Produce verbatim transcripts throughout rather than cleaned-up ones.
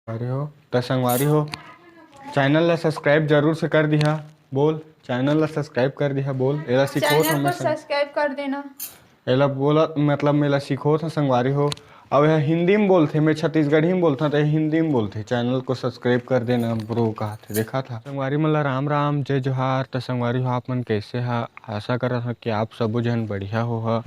अरे हो, त संगवारी हो, चैनल ला सब्सक्राइब जरूर से कर दिहा। बोल, चैनल ला सब्सक्राइब कर दिहा। बोल, एला सिखोत चैनल हमें को संग- सब्सक्राइब कर देना। एला बोला, मतलब, मेला सिखोत ह संगवारी हो। अब यह हिंदी में बोलथे, मैं छत्तीसगढ़ी में बोलथा, त यह हिंदी में बोलथे। चैनल को सब्सक्राइब कर देना ब्रो, कहा थे, देखा था। संगवारी मन ला राम राम, जय जोहार। त संगवारी हो, आप मन कैसे हा? आशा करत हा कि आप सबो जन बढ़िया हो हा।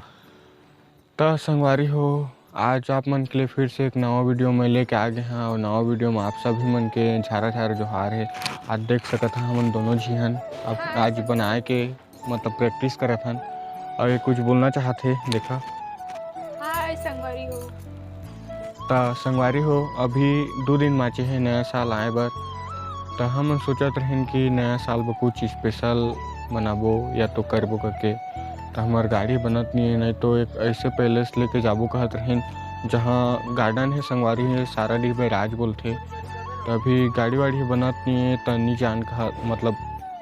त संगवारी हो, आज आप मन के लिए फिर से एक नवा वीडियो में लेके आ गए हैं और नवा वीडियो में आप सभी मन के झारा झारा जोहार है। आज देख सकत हा, हमन दोनों झी हन अब आज बनाए के, मतलब, प्रैक्टिस करत हन और ये कुछ बोलना चाहत हे। देखा, हाय संगवारी हो। त संगवारी हो, अभी दो दिन बाचे हे नया साल आए बर। त हम सोचत रहिन कि नया साल बर कुछ स्पेशल बनाबो या तो करबो करके। त हमार गाड़ी बनत नहीं है, नहीं तो एक ऐसे पैलेस लेके जाबो कहत रहिन, जहाँ गार्डन है संगवारी, है साराडीह में राज बोलथे। त अभी गाड़ी वाड़ी बनत नहीं है, त नहीं जान कहा, मतलब,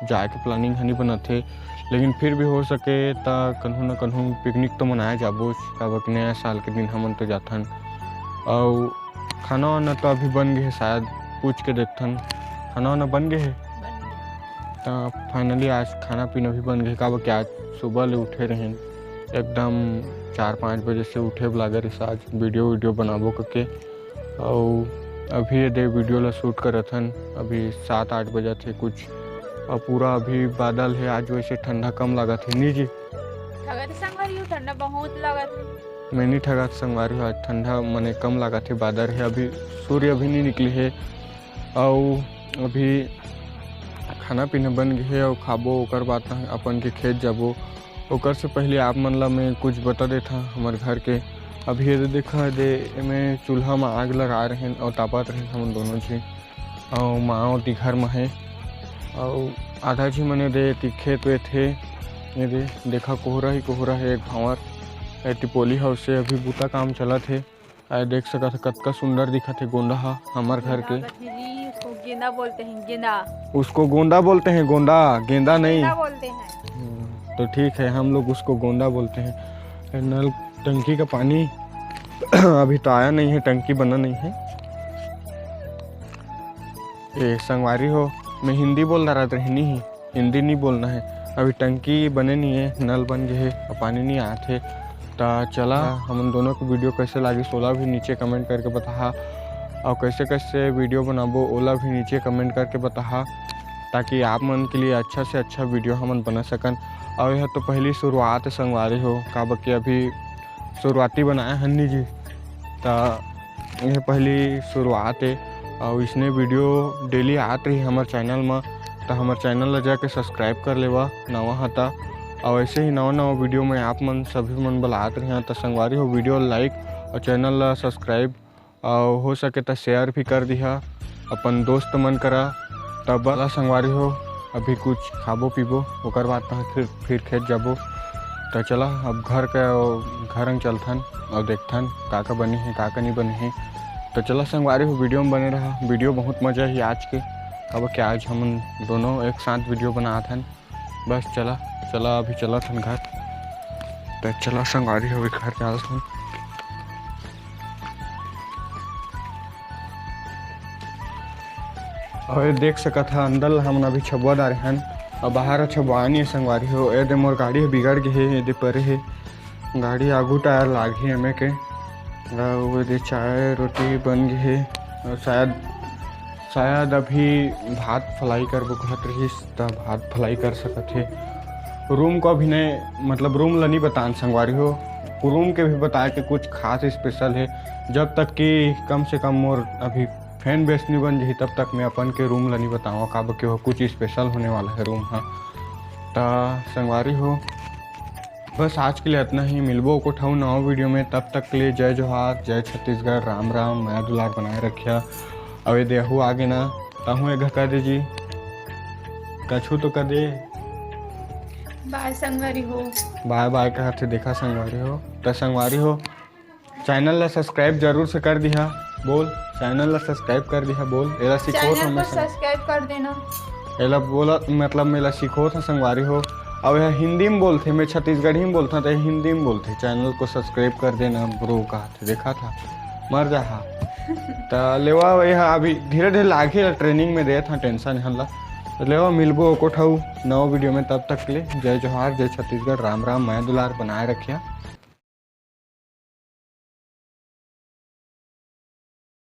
जाए के प्लानिंग ह नहीं बनत है। लेकिन फिर भी हो सके त कन्हू न कन्हू पिकनिक तो मनाए जाबो, काबर कि नया साल के दिन हमन तो जाथन। अउ खाना वाना तो अभी बन गए है, शायद पूछ के देखथन, खाना वाना बन गए है। त फाइनली आज खाना पीना भी बन गए, काबर कि आज सुबह ले उठे रहेन, एकदम चार पाँच बजे से उठे बर लागे रहिस आज वीडियो वीडियो बनाबो करके। अउ अभी ये दे वीडियो ला शूट करत हन, अभी सात आठ बजत हे कुछ, अउ पूरा अभी बादल है। आज वैसे ठंडा कम लागत है, नी जी? ठगत संगवारी हो, ठंडा बहुत लागत है। मैं नहीं ठगत संगवारी हो, आज ठंडा मने कम लागत है, बादल है, अभी सूर्य अभी नहीं निकले है। अउ अभी खाना पीना बन गए है अउ खाबो, ओकर बाद अपन के खेत जाबो। ओकर से पहले आप मन ला मैं कुछ बता देता हमारे घर के। अभी ये दे देखा दे, एमे चूल्हा में आग लगा रहे हैं और तापत रहे हम दोनों झी। और माँ और घर में है और आधा झी मने दे ती खेत वेत है। ये दे देखा कोहरा ही कोहरा है एक भावर। ये ती पोली हाउस से अभी बूता काम चलत है। आए देख सकत ह, कतका सुंदर दिखत हे गोंदा ह हमर घर के। लागत हे जी, उसको गेंदा बोलते हैं, गेंदा। उसको गोंदा बोलते हैं, गोंदा, गेंदा नहीं। गेंदा बोलते हैं। हम्म, तो ठीक है, हम लोग उसको गोंदा बोलते हैं। नल टंकी का पानी अभी तो आया नहीं है, टंकी बना नहीं है। ए संगवारी हो, मैं हिंदी बोल रहा रहनी ही। हिंदी नहीं बोलना है। अभी टंकी बने नहीं है, नल बन गए है, अब पानी नहीं आत है। त चला, हमन दोनों को वीडियो कैसे लागिस, ओला भी नीचे कमेंट करके बताहा, और कैसे कैसे वीडियो बनाबो, ओला भी नीचे कमेंट करके बताहा, ताकि आप मन के लिए अच्छा से अच्छा वीडियो हमन बना सकन। और यह तो पहली शुरुआत है संगवारी हो, काबर कि अभी शुरुआती बनाए हन नी जी, त ये पहली शुरुआत है। और इसने वीडियो डेली आत रही हमर चैनल में, त हमर चैनल ला जाके सब्सक्राइब कर लेवा, नवा ह त। और ऐसे ही नवा नवा वीडियो में आप मन सभी मन बलात रही, त संगवारी हो, वीडियो लाइक और चैनल ला सब्सक्राइब और हो सके त शेयर भी कर दिहा अपन दोस्त मन करा। तब वाला संगवारी हो, अभी कुछ खाबो पीबो, ओकर बाद तहाँ फिर, फिर खेत जाबो। त चला अब घर के, घर अंग चलथन और देखथन का का बने हे, का का नहीं बने हे। त चला संगवारी हो, वीडियो में बने रहा, वीडियो बहुत मजा ही आज के। अब क्या आज हम दोनों एक साथ वीडियो बनात हन। बस चला, चला अभी चलत हन घर। त चला संगवारी हो, अभी घर जात हन। और ये देख सकत हा, अंदर ला हमन अभी छबवा डारे हन, और बाहर छबवा नहीं है संगवारी हो। ए दे मोर गाड़ी ह बिगड़ गे हे, ए दे परे हे, गाड़ी आगू टायर लाग हे एमे के। और वो दे चाय रोटी बन गे हे, और शायद, शायद अभी भात फ्राई करबो कहत रहिस, त भात फ्राई कर सकत हे। रूम को अभी नहीं, मतलब रूम ला नहीं बतान संगवारी हो, रूम के भी बताए के कुछ खास स्पेशल है। जब तक कि कम से कम मोर अभी फैन बेस नहीं बन जही, तब तक मैं अपन के रूम ला नहीं बताऊँ, काबर के वो कुछ स्पेशल होने वाला है रूम ह। त संगवारी हो, बस आज के लिए इतना ही। मिलबो को ठऊ नवा वीडियो में, तब तक के लिए जय जोहार, जय छत्तीसगढ़, राम राम, मया दुलार बनाए रखिया। अबे देहू आगे ना, तहू एक कह दे जी, कछु तो कह दे। बाय संगवारी हो। बाय बाय कहत हे, देखा संगवारी हो। त संगवारी हो, चैनल ला सब्सक्राइब जरूर से कर दिहा, बोल, चैनल ला सब्सक्राइब कर दिहा, बोल, एला सिखोत चैनल हमें को संग- सब्सक्राइब कर देना। एला बोला, मतलब, मेला सिखोत ह संगवारी हो। अब यह हिंदी में बोलथे, मैं छत्तीसगढ़ी में बोलथा, त हिंदी में बोलथे, चैनल को सब्सक्राइब कर देना ब्रो, कहा थे, देखा था। मर जाहा। त लेवा, ये हा अभी धीरे धीरे लागही ला, ट्रेनिंग में देत हा टेंशन हन ला। त लेवा, मिलबो एको ठऊ नवा वीडियो में, तब तक के लिए जय जोहार, जय छत्तीसगढ़, राम राम, मया दुलार बनाए रखिया।